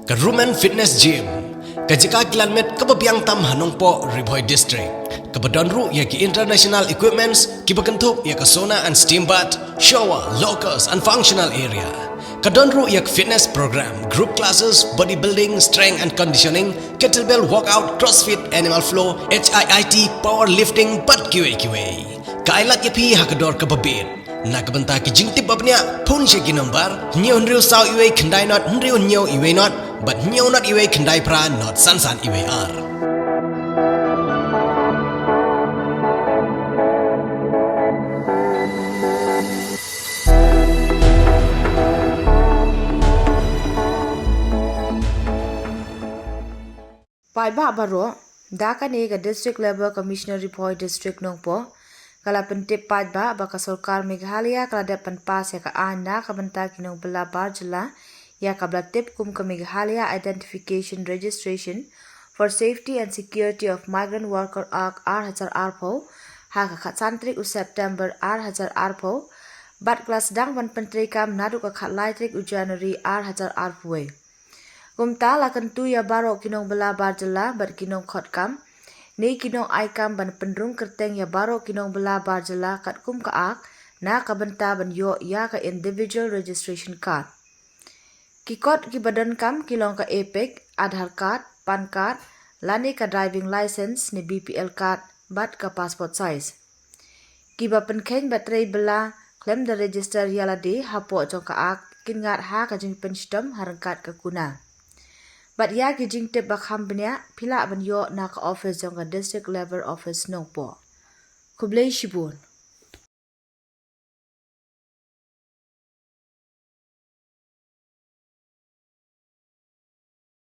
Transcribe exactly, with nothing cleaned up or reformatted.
Ka Rumen Fitness Gym, ka jaka kilan met kaba biang tam ha Nongpoh, Ri Bhoi District, kaba don ruh ïa ki international equipments kiba kynthup ïa ka sauna and steam bath, shower, lockers and functional area. Ka don ruh ïa ka fitness program, group classes, bodybuilding, strength and conditioning, kettlebell workout, crossfit, animal flow, H I I T, powerlifting bad kiwei kiwei. Ka ai lad ïa phi ha ka dor kaba bit. Na ka bynta ki jingtip ba bniah, phone sha ki nombar hynñiew hynriew saw iwei khyndai not hynriew hynñiew iwei not bad hynñiew not iwei khyndai phra not san san iwei ar. Paidbah baroh, da kane ka District Labour Commissioner Ri Bhoi District Nongpoh ka la pyntip paidbah ba ka sorkar Meghalaya ka la dep pynpass ïa ka aiñ na ka bynta ki nongbylla bar jylla, ïa kaba la tip kum ka Meghalaya Identification Registration for Safety and Security of Migrant Worker Act ar hajar arphew, ha ka khatsan tarik u September ar hajar arphew, bad ka la sdang ban pyntreikam naduh ka khatlai tarik u January ar hajar arphew wei. Kumta la kyntu ïa baroh ki nongbylla bar jylla bad ki nongkhot kam ne ki nongai kam ban pynrung kyrteng ïa baroh ki nongbylla bar jylla katkum ka Act na ka bynta ban ïoh ïa ka individual registration card. Ki kot kiba donkam ki long ka EPIC, Aadhaar card, PAN card, lane ka driving licence ne BPL card bad ka passport size. Kiba pynkheiñ bad trei bylla khlem da register ïa lade hapoh jong ka Act kin ngat ha ka jingpynshitom ha ryngkat ka kuna. Bad ïa ki jingtip ba kham bniah phi lah ban ïoh na ka office jong ka District Labour Office Nongpoh. Khublei shibun.